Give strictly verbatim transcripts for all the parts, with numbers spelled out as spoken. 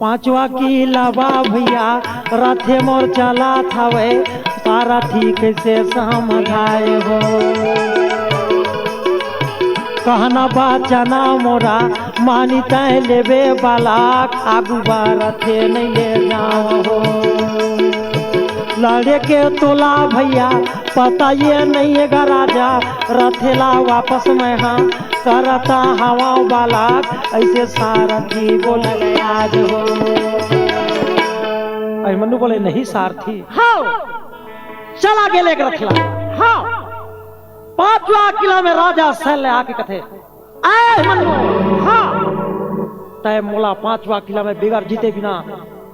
पांचवा किला बा भैया, रथे मोर चलत हवय, सारथी कइसे समझाए हो। कहना बचना मोरा, मानी तैं लेबे बालक, आगू बर रथे नइ ले जाव हो। लड़े के तोला भैया, पता ये नइ हे गा राजा, रथे ला वापस मैं हा करत हवंव बालक, अइसे सारथी बोले आज हो। अभिमन्यु बोले, नहीं सारथी। हाँ। चला गेले एक रथ ला। हाँ। पांचवा किला में राजा सैंले आके कथे, अभिमन्यु, हाँ। तैं मोला पांचवा किला में बिगर जीते बिना,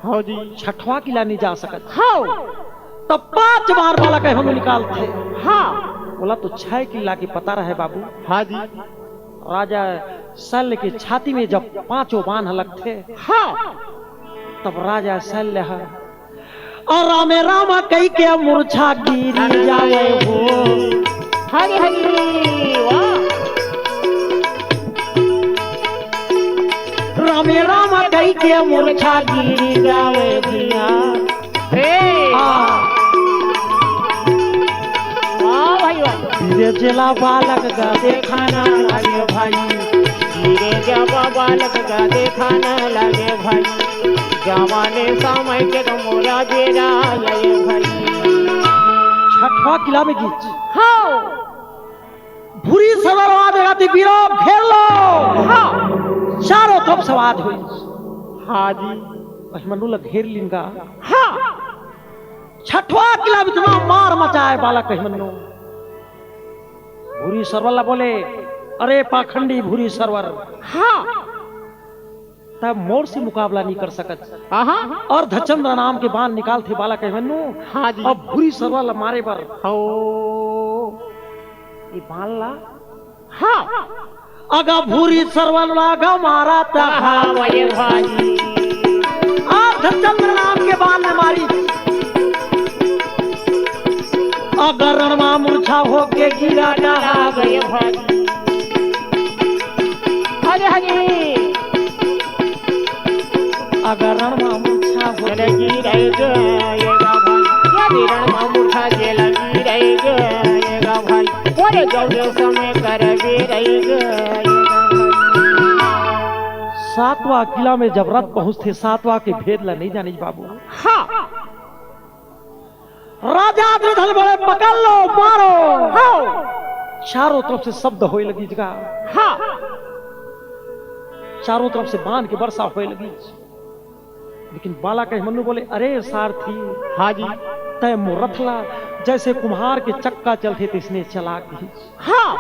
हाँ जी। छठवां किला नइ जा सकत। हाँ। त पांच बाण बालक अभिमन्यु निकालथे। हाँ। ओला तो छह किला के पता रहे बाबू। हाँ जी। राजा सैंले के छाती में जब पांचों बाण लगथे, हाँ। तब राजा सैंले ह, अउ रामे राम कहि के मूर्छा गिरी जावे हो। हरि हरि, वाह। रामे राम कहि के मूर्छा गिरी जावे भैया। हे। हाँ। वाह भाई वाह। धीरे जेला बालक गा देखा न लागे भाई। धीरे जेला बालक गा देखा न लागे भाई। जवाने समय के तो मोरा बेरा आए भाई। छठवां किला में गीत। हाँ। भूरी सरवल आवाज देगा, ती बीरो घेर लो। हाँ। चारों तरफ से आवाज होइस। हाँ जी। अभिमन्यु ला घेर लिन गा। हाँ। छठवां किला में इतना मार मचाए बालक अभिमन्यु। भूरी सरवल ला बोले, अरे पाखंडी भूरी सरवल। हाँ। तैं मोर से मुकाबला नइ कर सकत। आहा। अर्धचंद्र नाम के बाण निकालथे बालक अभिमन्यु। हाँ जी। अब भूरी सरवल ला मारे बर। हो। ये बाण ला। हाँ। अगा भूरी सरवल ला गा मारा त। हाँ, वही भाई। अर्धचंद्र नाम के बाण ला मारी। अगर रण मा मूर्छा होके गिरा गा। हाँ, वही भाई। हरे हरे। अगर रण मा मूर्छा हो चले गिरे गए गा भाई, यदि रण मा मूर्छा जे लगी रह गए गा भाई, बोले जाओ जो समय कर भी रह गए गा भाई। सातवां किला में जब रथ पहुंचथे, सातवां के भेद ला नइ जानिस बाबू। हाँ। राजा दुर्योधन बोले, "पकड़ लो, मारो।" हाँ। चारों तरफ से शब्द होए लगिस गा। हाँ। चारों तरफ से बाण के वर्षा होए लगिस। लेकिन बालक अभिमन्यु बोले, "अरे सारथी, हाँ जी। तैं मोर रथ ला जैसे कुम्हार के चक्का चलथे, तइसने चला कहिस।" हाँ।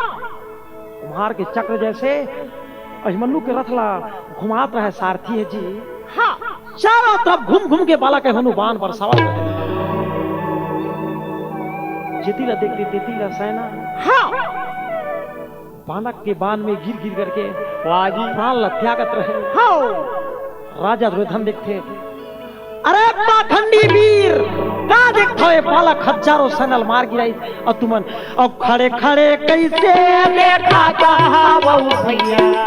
कुम्हार के चक्र जैसे अभिमन्यु के रथ ला घुमात रहे सारथी ह जी। हाँ। चारों तरफ घूम घूम के बालक अभिमन्यु बाण बरसावत रहे। जेती ला देखथे तेती ला सेना। हाँ। बालक के बाण में गिर गिर करके वाह जी। प्राण ला त्यागत रहे। हाँ। राजा दुर्योधन देखथे, अरे पाखंडी वीर, का देखथव ए बालक हजारों सैना ल मार गिराइस, अउ तुमन अउ खड़े खड़े कइसे देखत हवव भैया।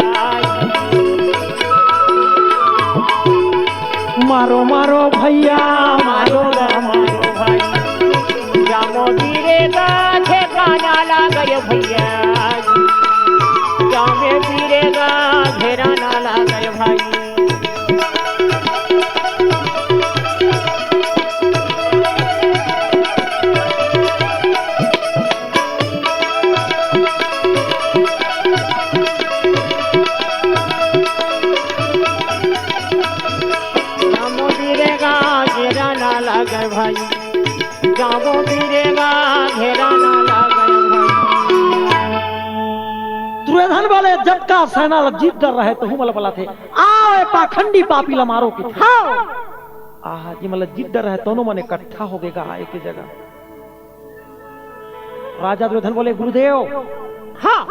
मारो मारो भैया, मारो ला मारो भाई। जामो गिरे गा घेरा ना लागे भैया। जामो गिरे गा घेरा ना लागे भाई। जामो गिरे गा घेरा ना लागे भाई। जामो गिरे गा घेरा ना लागे भाई। दुर्योधन बोले, जतका सेना ला जीत डर रहे, तहू मन ला बलाथे, आओ ए पाखंडी पापी ला मारो कहिथे। हाँ। आहा, ये मन ला जीत डर रहे, तहू मन इकट्ठा होगे गा एक जगह। राजा दुर्योधन बोले, गुरुदेव, हाँ।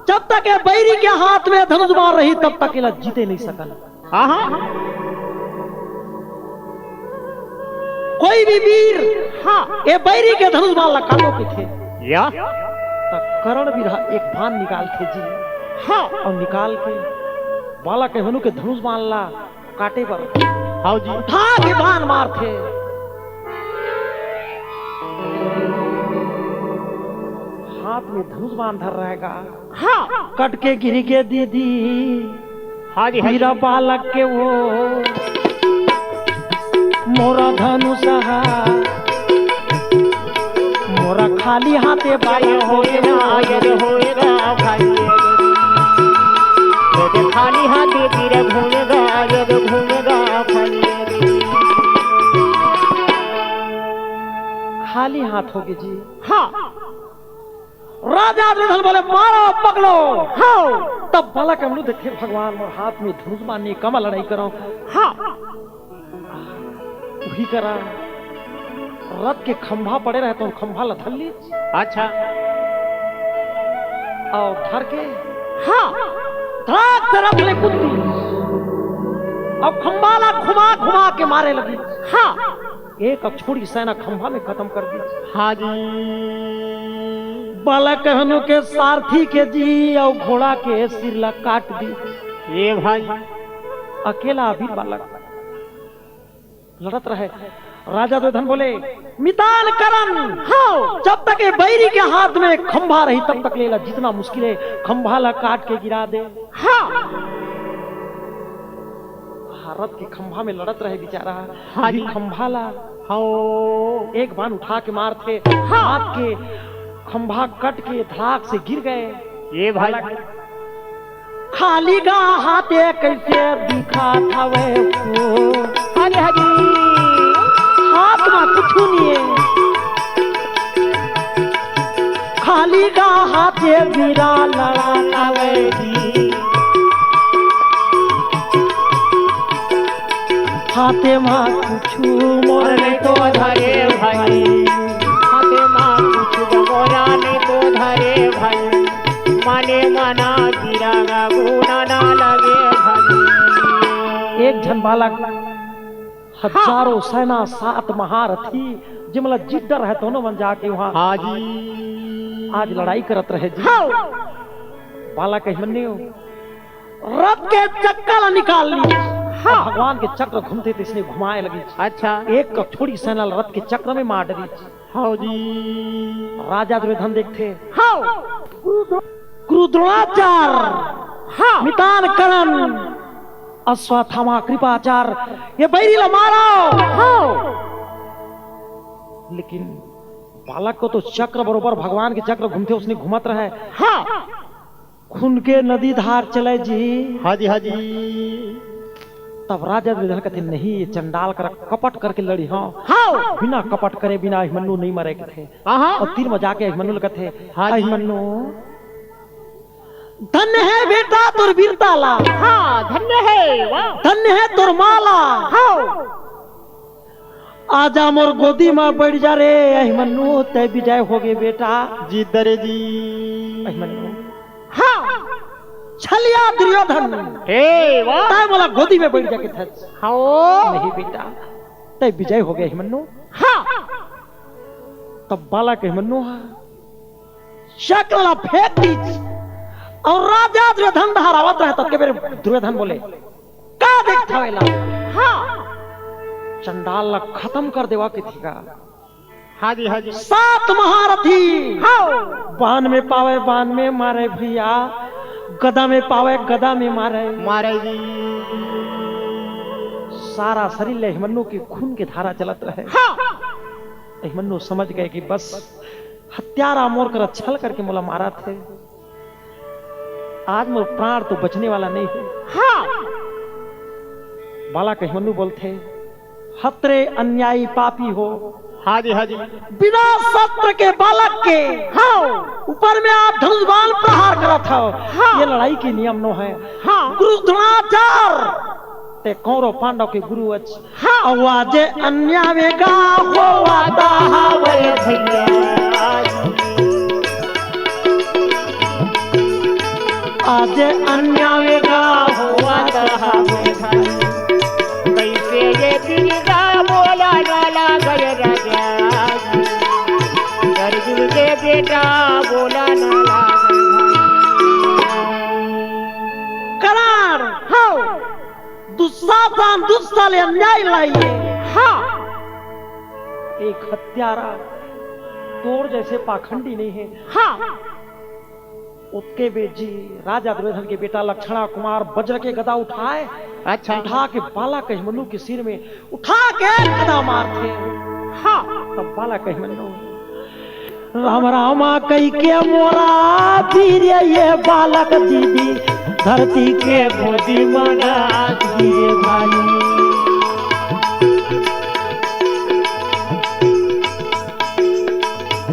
जब तक ए बैरी के हाथ में धनुष बाण रही, तब तक एला जीते नइ सकन। हाँ, हाँ। कोई भी वीर, हाँ। ए बैरी के धनुष बाण ला काटो कहिथे। या। त कर्ण वीर ह एक बाण निकालथे जी। हाँ। अउ निकाल के बालक अभिमन्यु के धनुष बाण ला काटे बर हाव जी। उठा के बान मारथे। हाथ में धनुष बान धर रहेगा। हाँ। कट के गिर गे दीदी। हाँ जी, हाँ जी। बीरा बालक के वो मोरा धनुष हा, मोरा खाली हाथे बालक होएगा, होएगा, होएगा भाई। खाली हाथे बीरा घूमेगा, घूमेगा भाई। खाली हाथ होगे जी। हाँ। राजा दुर्योधन बोले, "मारो, पकड़ो।" हाँ। तब बालक अभिमन्यु देखे, "भगवान, मोर हाथ में धनुष बान नइ हे, कमा लड़ाई करंव।" हाँ। उही करा रथ के खंभा पड़े रहे, त खंभा ला धर ली। अच्छा। अउ धर के, हाँ। धड़ाक से रथ ले कूद दी। अउ खंभा ला घुमा घुमा के मारे लगी। हाँ। एक अछोड़ी सेना खंभा में खतम कर दी। हाँ जी। बालक अभिमन्यु के सारथी के जी अउ घोड़ा के सिर ला काट दी। ए भाई। अकेला अभी बालक लड़त रहे। राजा दुर्योधन बोले, "मितान करण, हाँ। जब तक ये बैरी के हाथ में खंभा रही, तब तक ले ला, जितना मुश्किल हे, खंभा ला काट के गिरा दे।" हाँ। हाँ, रथ के खंभा में लड़त रहे बेचारा। हाँ जी। खंभा ला, हाँ। एक बान उठा के मारथे, हाँ। हाथ के खंभा कट के धड़ाक से गिर गए। ए भाई। खाली गा हाथे कैसे दिखात हवे वो। अरे हरी। हाथ में कुछु नइ हे। खाली गा हाथे बीरा लड़ात हवे जी। हाथे मा कुछु मोर नइ तो धरे भाई। हाथे मा कुछु मोर नइ तो धरे भाई। मने मना गिरा गुना ना लगे भाई। एक झन बालक, हजारों सेना, सात महारथी, जेमला जीत डर हे, तोनो मन जाके वहाँ हाँ जी। आज लड़ाई करत रहे जी। हाँ। बालक अभिमन्यु रथ के चक्का ला निकाल ली। हाँ। भगवान के चक्र घूमथे तइसने घुमाए लगी। अच्छा। एक अछोड़ी सेना ला रथ के चक्र में मार डरी। हाँ जी। राजा दुर्योधन देखथे। हाँ। गुरु द्रोणाचार्य। हाँ। मितान करण, अश्वत्थामा कृपाचार्य, ये बैरी ला मारो। हाँ। लेकिन बालक को तो चक्र बरोबर भगवान के चक्र घूमथे, उसने घूमत रहे। हाँ। खून के नदी धार चले जी। हाँ जी, हाँ जी। तब राजा दुर्योधन कथे, "नहीं, ये चंडाल करा कपट करके लड़ी, हाँ।" हाँ। बिना कपट करे, बिना अभिमन्यु नइ मरे कथे। हाँ, हाँ। अउ तीर में जाके अभिमन्यु ल कथे, हाँ जी। "अभिमन्यु, धन्य हे बेटा तोर वीरता ला।" हाँ, धन्य हे, वाह। "धन्य हे तोर माँ ला।" हाँ। "आजा मोर गोदी मा बइठ जा रे अभिमन्यु, तैं विजय होगे बेटा।" जीत डरे जी। अभिमन्यु। हाँ। छलिया दुर्योधन। हे, वाह। तैं मोला गोदी में बइठ जा कथस। हाँ। "नहीं बेटा, तैं विजय होगे अभिमन्यु।" हाँ। तब बालक अभिमन्यु हा चक्र ला फेंक दीस। अउ राजा दुर्योधन डहर आवत रहे, ततके बेर दुर्योधन बोले, "का देखत हवे ला?" हाँ। "चंडाल ला खतम कर देवा कथे गा।" हाँ जी, हाँ जी। सात महारथी। हाँ। बान में पावे, बान में मारे भइया, गदा में पावे, गदा में मारे। मारे जी। सारा शरीर ले अभिमन्यु के खून के धारा चलत रहे। हाँ। अभिमन्यु समझ गए कि बस हत्यारा मोर करा छल करके मोला मारत हे। आज मोर प्राण तो बचने वाला नइ हे। हाँ। बालक अभिमन्यु बोलथे, "हत रे अन्यायी पापी हो।" हाँ जी, हाँ जी। बिना शस्त्र के बालक के हाँ। ऊपर में आप धनुष बाण प्रहार करत हव। हाँ। ये लड़ाई के नियम नो हे। हाँ। गुरु द्रोणाचार्य, तैं कौरव पांडव के गुरु अच। हाँ। अउ आज अन्याय में का होवत हवे भइया, आज अन्याय में का होवत हवे भइया। कइसे ये बिरदा बोला ना लागे राजा, अर्जुन के बेटा बोला ना लागे। करण, हाँ। दुस- सावधान, दुष्ट साले अन्याय लाइए। हाँ। एक हत्यारा, तोर जैसे पाखंडी नहीं है। हाँ। ओतके बेर जी, राजा दुर्योधन के बेटा लक्षणा कुमार वज्र के गदा उठाए, अच्छा। उठा के बालक अभिमन्यु के सिर में उठा के गदा मारथे। हाँ। तब बालक अभिमन्यु, राम रामा कहि के मोरा, फिर ये बालक दीदी धरती के गोदी मना दिए भाई।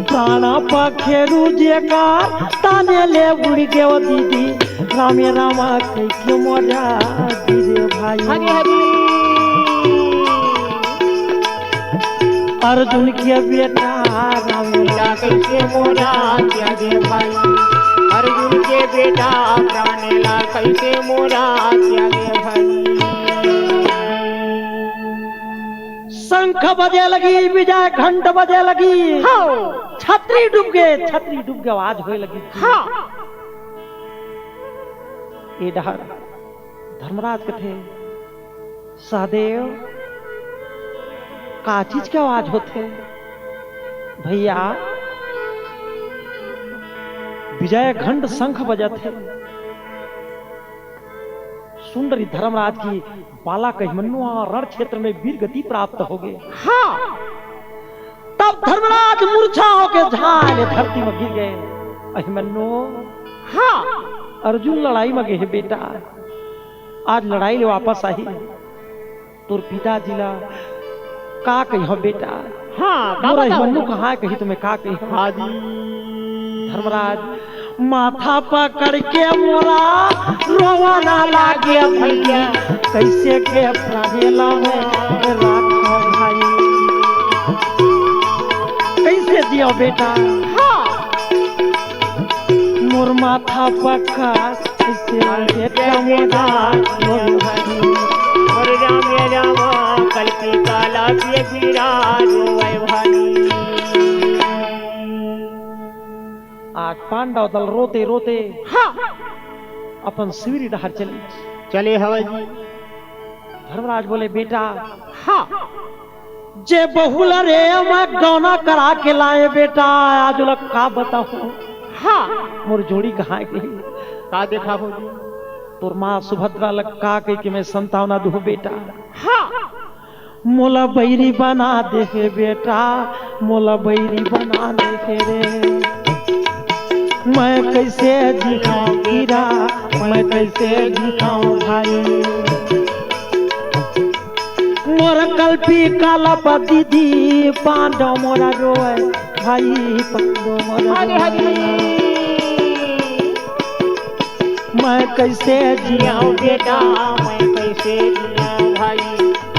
प्राणा पखेरु जेका ताने ले उड़ गयो दीदी, रामे रामा कहि के मोरा दिए भाई। हरि हरि। अर्जुन के बेटा रामे ला कहि के मोरा त्यागे भाई। अर्जुन के बेटा प्राण ला कहि के मोरा त्यागे भाई। शंख बजे लगी, विजय घंट बजे लगी। हाँ। छतरी डूब गे, छतरी डूब गे, आवाज होए लगी। हाँ। ए डहर धर्मराज कथे, सहदेव, का चीज के आवाज होथे? भैया, विजय घंट शंख बजत हे। सुन डरिस धर्मराज कि बालक अभिमन्यु रण क्षेत्र में वीर गति प्राप्त होगे। हाँ। तब धर्मराज मूर्छा होके झाल धरती में गिर गए। अभिमन्यु, हाँ। अर्जुन लड़ाई में गे हे बेटा, आज लड़ाई ले वापस आही। तोर पिताजी ला का कहिहौं बेटा? हाँ, का मोर बताओ? अभिमन्यु कहाँ हे कही तो मैं का कहिहौं? हाँ जी। धर्मराज, माथा पकड़ के मोरा रोवना लागे भैया, कैसे के प्राणेला में राखो भाई, कैसे जियो बेटा? हाँ। मोर माथा पकड़ कैसे बेटा मोरा रोवे भाई। अरे राम, या राम, कल्पी काला पिए गिरा रोवे भाई। आज पांडव दल रोते रोते हाँ। अपन शिविर डहर चले। चले हवय जी। धर्मराज बोले, बेटा, हाँ। जे बहू ला रे मैं गौना करा के लाए बेटा, आज ओला का बताहूँ? हाँ। मोर जोड़ी कहाँ गे? का देखा हो जी? तोर माँ सुभद्रा ला का कहि के मैं संतावना दूँ बेटा? हाँ। मोला बैरी बना दे हे बेटा, मोला बैरी बना दे हे रे। मैं कैसे जियाऊं गिरा, मैं कैसे जियाऊं भाई। मोर कल्पी काला पति दी पांडव मोरा रोए भाई, पांडव मोरा हरि हरि। रोए। मैं कैसे जियाऊं बेटा, मैं कैसे जियाऊं भाई।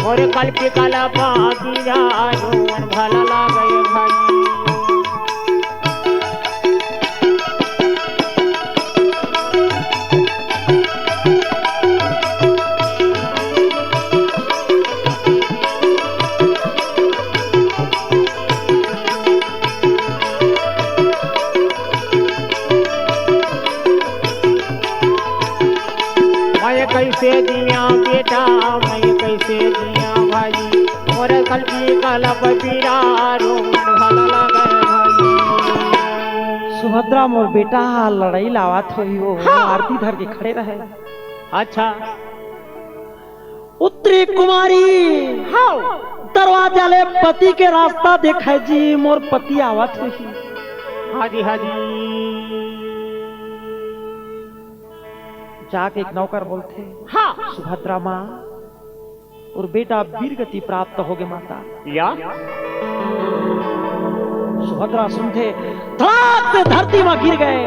मोर कल्पी काला पति दी रोवन भला लागे भाई। मैं कैसे जिया बेटा, मैं कैसे जिया भाई, मोर कल्पी काला पति दी रोवन भला लागे भाई। सुभद्रा मोर बेटा हा लड़ाई लावत होही वो हाँ। आरती धर के खड़े रहे। अच्छा। उत्तरी कुमारी हाँ। दरवाजा ले पति के रास्ता देखे जी, मोर पति आवत होही। हाँ जी, हाँ जी। जाके एक नौकर बोलथे, हाँ। सुभद्रा माँ, अउ बेटा वीर गति प्राप्त होगे माता। या। सुभद्रा सुनथे, धड़ाक से धरती मा गिर गए।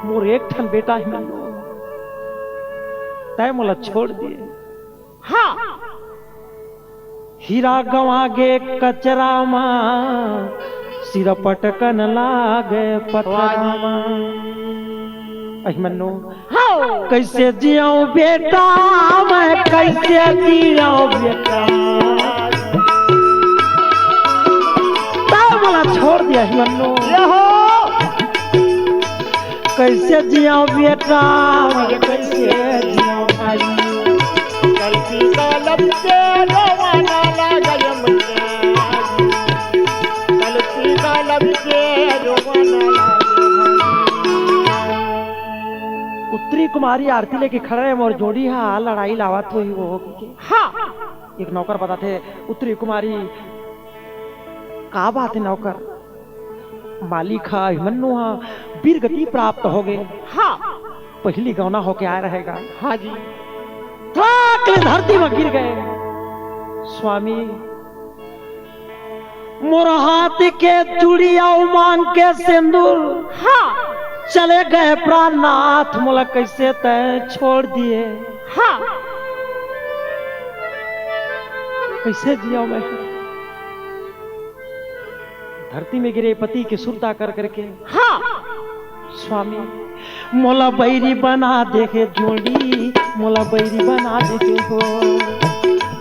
मोर एक ठन बेटा ही मिलो, तै मोला छोड़ दिए। हाँ। हीरा गंवा गे कचरा मा, सिर पटकन लागे पथरा मा। अभिमन्यु, हाँ। कैसे जियाऊं बेटा, मैं कैसे जियाऊं बेटा। तब मोला छोड़ दिया अभिमन्यु। यहो। कैसे जियाऊं बेटा, मैं कैसे जियाऊं भाई। कल्पी काल कुमारी आरती लेके खड़े हे, मोर जोड़ी हा लड़ाई लावत होही वो के। हाँ। एक नौकर बताथे, उत्तरी कुमारी, का बात हे नौकर? मालिक हा अभिमन्यु हा वीर गति प्राप्त हो गए। हाँ। पहली गौना होके आए रहेगा। हाँ जी। त्राक ले धरती में गिर गए। स्वामी, मोर हाथ के चूड़ी अउ मांग के सिंदूर, हाँ। चले गए प्राणनाथ, मोला कैसे तय छोड़ दिए। हाँ। कैसे जिया मैं? धरती में गिरे पति के सुरता कर करके, हाँ। स्वामी, मोला बैरी बना दे हे जोड़ी, मोला बैरी बना दे हे हो।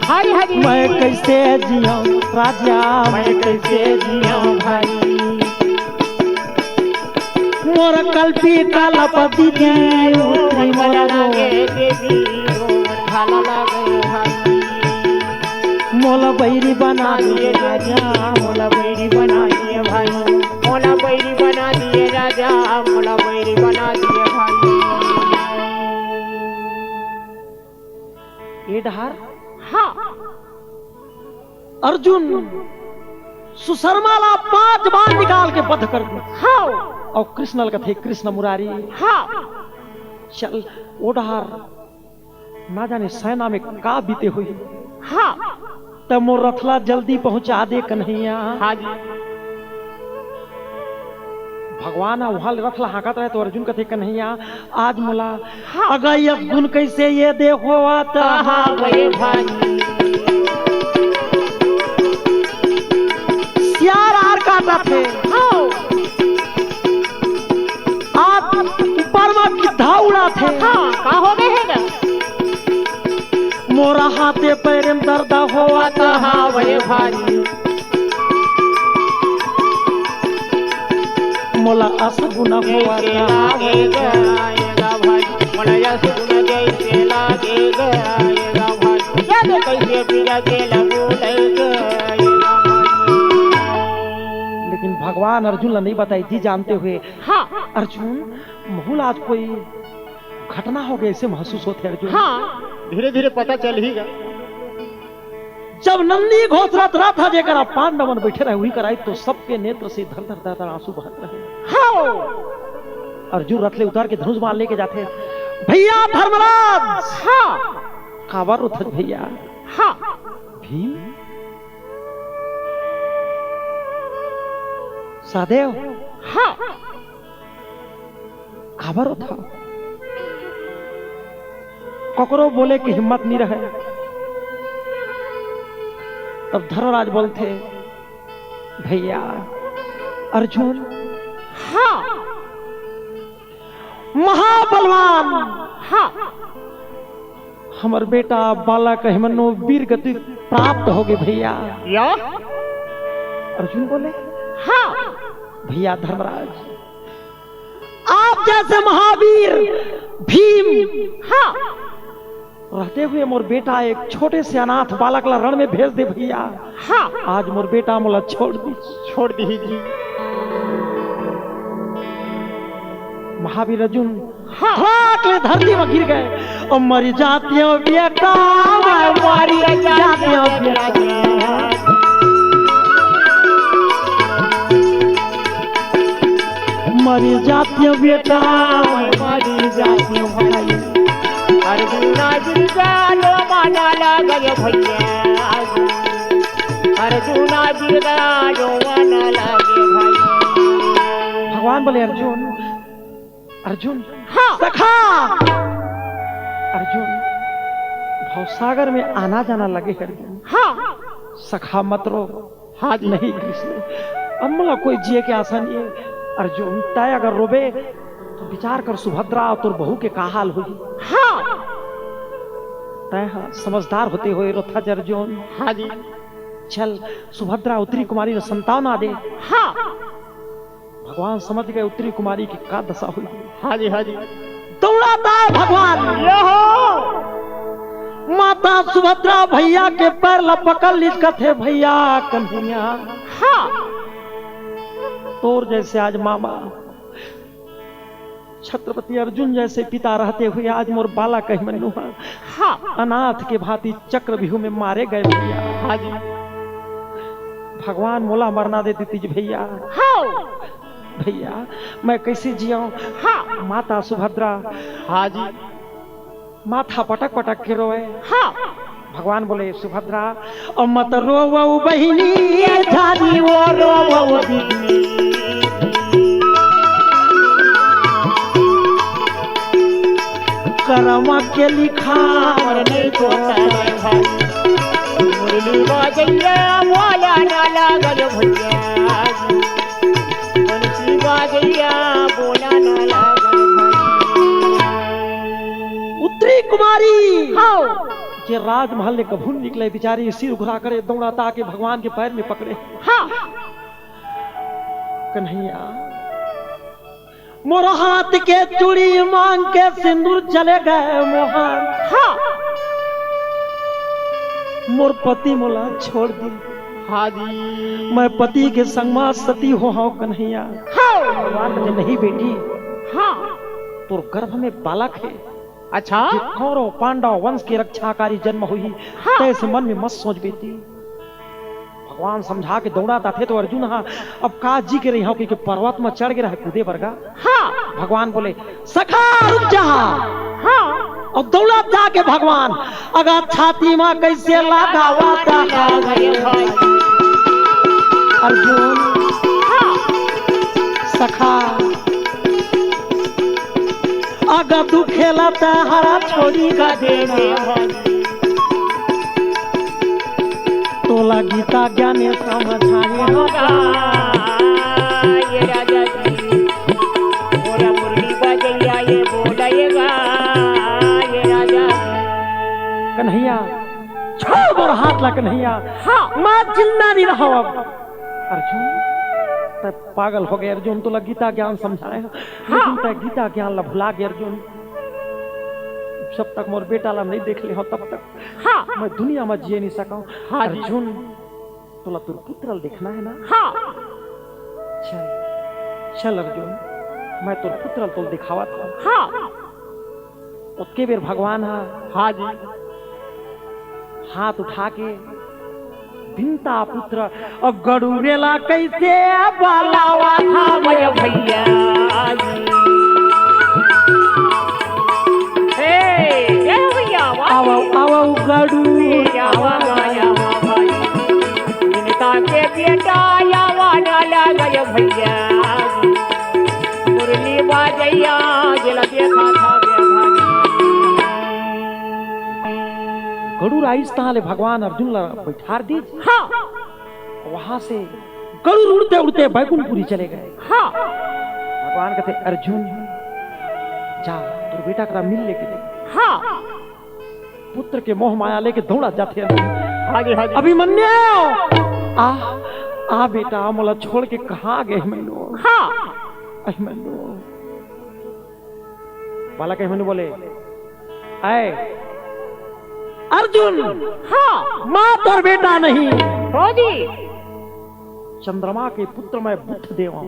हरि हरि। मैं कैसे जिया राजा, मैं कैसे जिया भाई। मोर कल्पी काला पति के उतरी मोर रो। मोला बैरी बना दिए राजा, मोला बैरी बना दिए भाई, मोला बैरी बना दिए राजा, मोला बैरी बना दिए भाई। ए डहार हाँ। अर्जुन सुशर्मा ला पांच बाण निकाल के बध कर दे। हाँ। अउ कृष्ण ल कथे, कृष्ण मुरारी। हाँ। चल, ओ डहार ना जाने सेना में का बीते होही। हाँ। त मोर रथ ला जल्दी पहुंचा दे कन्हैया। हाँ जी। भगवान ह उहाँ ले रथ ला हाँकत रहे त अर्जुन कथे, कन्हैया, आज मोला हाँ। अगर यस गुण कैसे ये दे होवत। हाँ, हाँ, वे भाई। सियार आर काटत हे। हाँ। आप ऊपर म गिद्धा उड़ात हे। हाँ, का हो गए हे गा? मोरा हाथे पैरे में दर्द होवत। हाँ, वे भाई। मोला असगुन होवत। लागेगा, आएगा भाई, मोला असगुन जैसे लागेगा, आएगा भाई। जाने कैसे पीरा के लगू लेगा, आएगा भाई। लेकिन भगवान अर्जुन ला नहीं बताई जी, जानते हुए, हाँ। अर्जुन, महूँ ला आज कोई घटना हो गए, ऐसे महसूस होथे अर्जुन। हाँ। धीरे धीरे पता चलही गा। जब नंदी घोष रथ, रथ ह जेकरा पांडव मन बैठे रहे, उही कराई तो सबके नेत्र से धर धर धर धर आंसू बहत रहे। हाँ। अर्जुन रथ ले उतर के धनुष बाण लेके जाथे। भैया धर्मराज! हाँ। काबर रोथस भैया? हाँ। भीम? सहदेव? हाँ। काबर होथा? ककरो बोले के हिम्मत नहीं रहे। तब धर्मराज बोलथे, भैया अर्जुन, हाँ। महाबलवान, हाँ। हमर बेटा बालक अभिमन्यु वीर गति प्राप्त हो गए भैया। या? अर्जुन बोले, हाँ। भैया धर्मराज, आप जैसे महावीर भीम, हाँ। रहते हुए मोर बेटा एक छोटे से अनाथ बालक ला रण में भेज दे भैया। हाँ। आज मोर बेटा मोला छोड़ दी। छोड़ दी जी। महावीर अर्जुन हाँ। फटाक ले धरती में गिर गए। ओ मरी जातियों बेटा, मैं मरी जातियों बेटा। मरी जातियों बेटा, मैं मरी जातियों भाई। अर्जुना गिर गयो माना लगे भैया। अर्जुना गिर गयो माना लगे भाई। भगवान बोले, अर्जुन, अर्जुन, हाँ। सखा! अर्जुन, भवसागर में आना जाना लगे हे अर्जुन। हाँ। सखा मत रो। हाँ जी। नहीं कृष्ण, अब मोला कोई जिए के आशा नहीं है। अर्जुन, तय अगर रोबे तो विचार कर सुभद्रा और तोर बहू के का हाल होही। हाँ। तय हा समझदार होते हुए रोथा अर्जुन। हाँ जी। चल, सुभद्रा उत्तरी कुमारी ला संतान आ दे। हाँ। भगवान समझ गए उत्तरी कुमारी की का दशा हुई। हाँ जी, हाँ जी। दौड़ाता है भगवान। ये हो। माता सुभद्रा भैया के पैर ला पकड़ लीस कथे, भैया कन्हैया। हाँ। तोर जैसे आज मामा छत्रपति अर्जुन जैसे पिता रहते हुए आज मोर बालक अभिमन्यु ह हाँ। अनाथ के भांति चक्रव्यूह में मारे गए भैया। हाँ जी। भगवान मोला मरना दे देतिस भैया। हाँ। भैया, मैं कैसे जियाऊं? हाँ। माता सुभद्रा हाँ जी। माथा पटक पटक के रोए। हाँ। भगवान बोले, सुभद्रा, अब मत रोवो बहिनी, जानी वो रोवो दीदी। करम के लिखा और नहीं तो भाई। मुरली बाजैया वाला ना लागल भैया। बंसी बाजैया बोला ना लागल भैया। उत्तरी कुमारी। हाँ। जे राजमहल ले कभू निकले, बिचारी सिर घुरा करे दौड़त आके भगवान के पैर में पकड़े। हाँ। कन्हैया, मोर हाथ के चूड़ी मांग के सिंदूर चले गए मोहन। हाँ। मोर पति मोला छोड़ दी। हाँ जी। मैं पति के संग मा सती हो हव कन्हैया। हाँ। भगवान कथे, नहीं बेटी, हाँ। तोर गर्भ में बालक हे। अच्छा। जे कौरव पांडव वंश के रक्षाकारी जन्म होही, हाँ। तैसे मन में मत सोच बेटी। भगवान समझा के दौड़त आथे तो अर्जुन हा अब का जी के रही हव कि पर्वत में चढ़ के रहे कूदे बरगा। हाँ। भगवान बोले, सखा रुक जा। हाँ। और दौड़त जाके भगवान अगर छाती में कैसे लगावत अर्जुन। हाँ। सखा अगर तू खेलत हरा छोड़ी का देना। तोला गीता ज्ञाने समझाए होगा। ये राजा जी, मोरा मुरली बजैया ये बोलेगा, ये राजा। कन्हैया, छोड़ मोर हाथ ला कन्हैया। हाँ। मैं जिंदा नहीं रहव अब। अर्जुन, तै पागल हो गए अर्जुन, तोला गीता ज्ञान समझाए हव, हाँ। लेकिन तै गीता ज्ञान ला भुला गए अर्जुन। जब तक मोर बेटा ला नहीं देख ले हव तब तक हाँ। मैं दुनिया में जिए नहीं सकव। हाँ जी। अर्जुन, तोला तोर पुत्र ल देखना है ना? हाँ। चल, चल अर्जुन, मैं तोर पुत्र ल तोल दिखावत हूँ। हाँ। ओतके बेर भगवान हा हाँ जी। हाथ उठा के बिनता पुत्र, अउ गड़ुरे ला कैसे बलावा था भैया। हे, जय भैया, वाह। आवो, आवो, गड़ू। आवा, आवा, आवा, भाई। इनका के बेटा आवा ना लगे भैया। मुरली बाजैया, जेला देखा था रे भाई। गड़ुर आइस तहाँ ले भगवान अर्जुन ला बैठार दीस। हाँ। वहां से गरुड़ उड़ते उड़ते बैकुंठपुरी चले गए। हाँ। भगवान कहते, अर्जुन, जा, तोर बेटा करा मिल लेके दे। हाँ। पुत्र के मोह माया लेके दौड़ा जाते हैं। हाँ जी, हाँ जी। अभिमन्यु, आ, आ बेटा, मोला छोड़ के कहाँ गए अभिमन्यु? हाँ। अभिमन्यु। बालक अभिमन्यु बोले, आए अर्जुन, हाँ। मैं तोर बेटा नहीं। हाँ जी। चंद्रमा के पुत्र मैं बुद्ध देवा।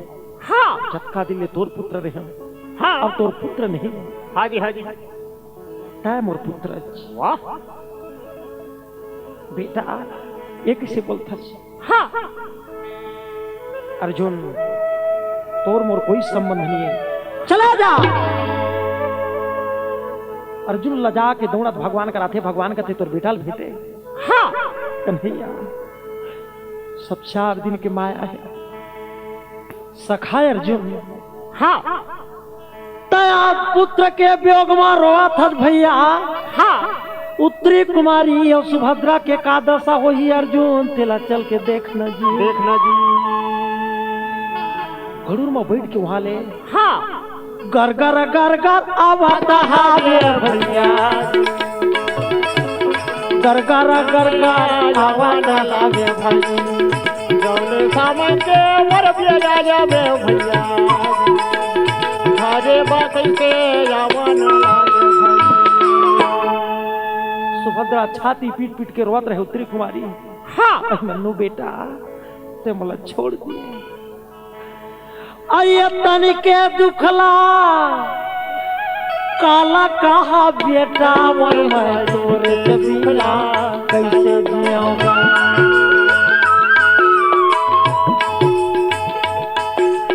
हाँ। जतका दिन ले तोर पुत्र रहे, हाँ। अब तोर पुत्र नहीं। हाँ जी, हाँ जी। तय मोर पुत्र। वाह। बेटा, ये कैसे बोलथस? हाँ। अर्जुन, तोर मोर कोई संबंध नहीं है, चला जा। अर्जुन लजा के दौड़त भगवान करा आथे, भगवान कथे, तोर बेटा ल भेटे। हाँ। कन्हैया, सब चार दिन के माया है। सखा अर्जुन। हाँ। तय आज पुत्र के वियोग मा रोवत हस भैया। हाँ। उत्तरी कुमारी अउ सुभद्रा के का दशा होही अर्जुन, तेला चल के देखना जी। देखना जी। गरुड़ मा बैठ के वहां ले। हाँ। गरगर गरगर आवत हावे भैया। गरगर गरगर आवत हावे भैया। जौन सामान के वर बिया जावे भैया। घरे बा कैसे आवन लागे भैया। सुभद्रा छाती पीट पीट के रोवत रहे, उत्तरी कुमारी। हाँ। अभिमन्यु बेटा, ते मोला छोड़ दिए। अये तनिके दुखला काला कहा बेटा मोर, मैं तोरे बिना कैसे जियाऊंगा?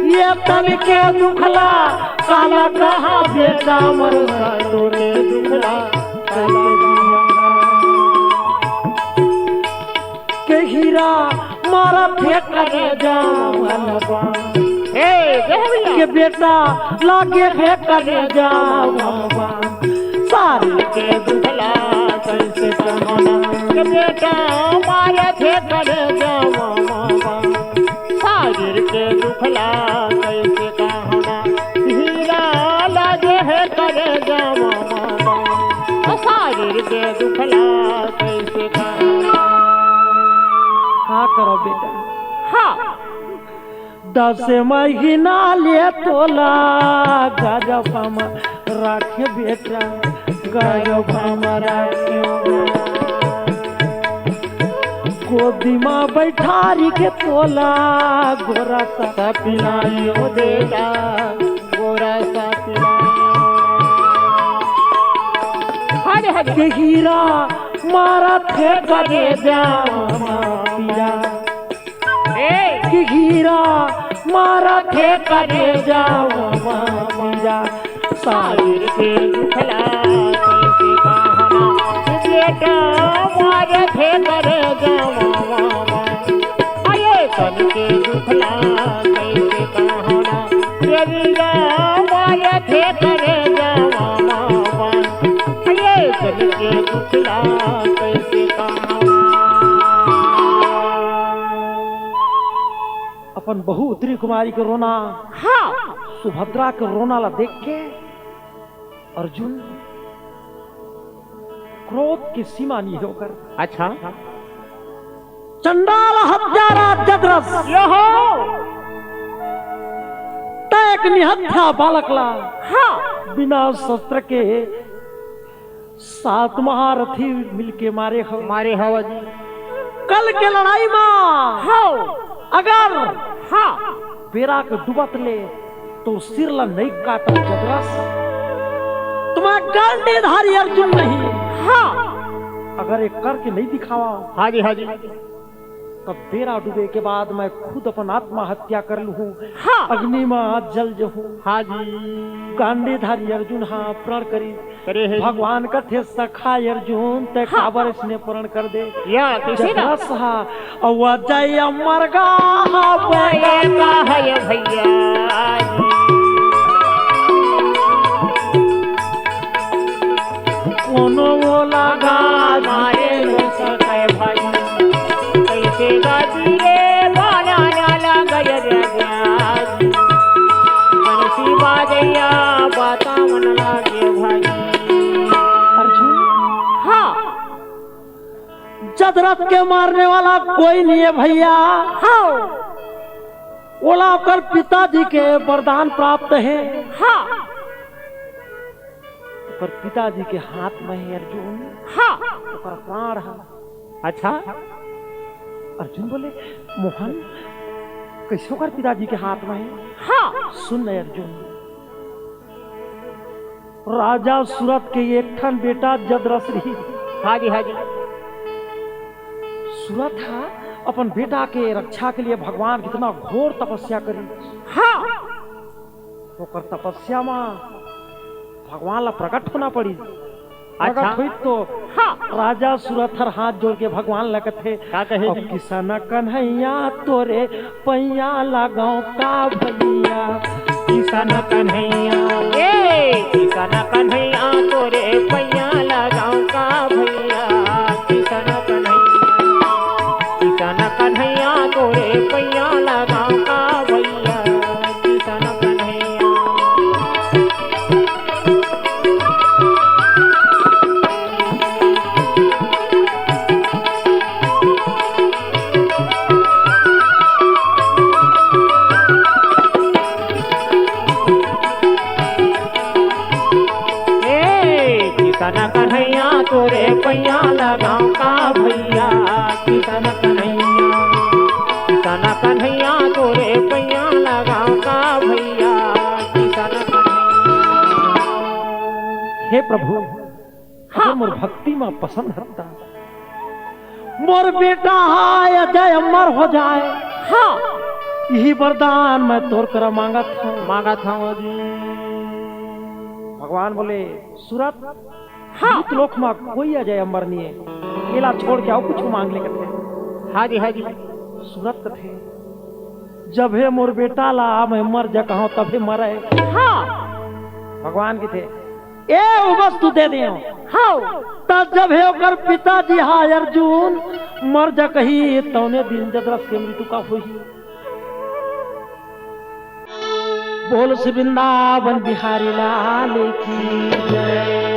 ये तन के दुखला, काला कहा बेटा मोर, मैं तोरे बिना कैसे जियाऊंगा? के हीरा मारा थे करे जावनवा। हे, जय हो भैया। के बेटा लागे है करे जावनवा। सारी के दुखला कैसे कहना, के बेटा मारा थे करे जावनवा। सारी के दुखला कैसे कहना, हीरा लागे है करे जावनवा। सारी के दुखला कैसे कहना। का करो बेटा? हाँ। दस महीना ले तोला गरभ म राखे बेटा, गरभ म राखे। गोदी म बैठारी के तोला गोरा सा पिलायो बेटा, गोरा सा पिलायो। हरे हरे। के हीरा मारा थे करे जावा पीरा। ए। कि हीरा मारा थे करे जावा पीरा। साहिर के दुखला कैसे कहना, बेटा मारा थे करे जावा। अये तन के दुखला कैसे कहना, बेटा मारा थे करे जावा। अये तन के दुखला कैसे कहना। अपन बहू उत्तरी कुमारी के रोना, हाँ। सुभद्रा के रोना ला देख के अर्जुन क्रोध के सीमा नहीं होकर, अच्छा। चंडाल हत्यारा जदरस, यहो। तै एक निहत्था बालक ला, हाँ। बिना शस्त्र के सात महारथी मिलके मारे हव। मारे हव जी। कल के लड़ाई मा, हाँ। अगर, हाँ। बेरा के डूबत ले तो सिर ला नहीं काटव जदरस, तो मैं गांडीधारी अर्जुन नहीं। हाँ। अगर एक करके नहीं दिखावा, हाँ जी, हाँ जी। तब बेरा डूबे के बाद मैं खुद अपन आत्महत्या कर लूहूँ, हाँ। अग्नि में जल जहूँ। हाँ जी। गांडीधारी अर्जुन हाँ प्रण करी। करे है। भगवान कथे सखा अर्जुन तै हाँ। काबर इसने प्रण कर दे। या, कैसे ना? जदरस हा, अवा जय अमर गा हा, ये का है भैया? कोनो वो लगा मारे लो सके भाई, कैसे गाजी रे बाला ना लगा रे गाजी। मनसी बाजैया बाता मन लागे भाई। अर्जुन, हाँ। जदरथ के मारने वाला कोई नहीं है भैया। हाँ। ओला ओकर पिताजी के वरदान प्राप्त है। हाँ। ओकर पिताजी के हाथ में है अर्जुन। हाँ। ओकर प्राण है। अच्छा। अर्जुन बोले, मोहन, कैसे ओकर पिताजी के हाथ में है? हाँ। सुन न अर्जुन, राजा सुरथ के एक ठन बेटा जदरस रही। हाँ जी, हाँ जी। सुरथ हा अपन बेटा के रक्षा के लिए भगवान कितना घोर तपस्या करी। हाँ। ओकर तपस्या मा भगवान ला प्रकट होना पड़ी। अच्छा। प्रकट हुई तो हाँ। राजा सुरथ हर हाथ जोड़ के भगवान ला कथे, का कहे अब जी? किसन कन्हैया तोरे पैया लगाओ का भैया। किसन कन्हैया, ए, किसन कन्हैया तोरे पैया लगाओ का भैया। किसन कन्हैया, किसन कन्हैया तोरे पैया लगाओ का भैया। किसन कन्हैया। ए, किसन कन्हैया तोरे पैया प्रभु, हाँ। अगर मोर भक्ति म पसंद हरता, मोर बेटा हा अजय अमर हो जाए, हाँ। यही वरदान मैं तोर करा मांगत हंव। मांगत हंव जी। भगवान बोले, सुरत, हाँ। भूत लोक म कोई अजय अमर नहीं है, एला छोड़ के अउ कुछ मांग ले कथे। हाँ जी, हाँ जी। सुरत कथे, जब हे मोर बेटा ला मैं मर जा कहंव तभे मरे। हाँ। भगवान कथे, ए उबस तू दे दे। हाँ। त जब हे ओकर पिताजी हा अर्जुन मर जा कही, तौने दिन जदरस के मृत्यु का होही। बोल श्री वृंदावन बिहारी लाल की जय।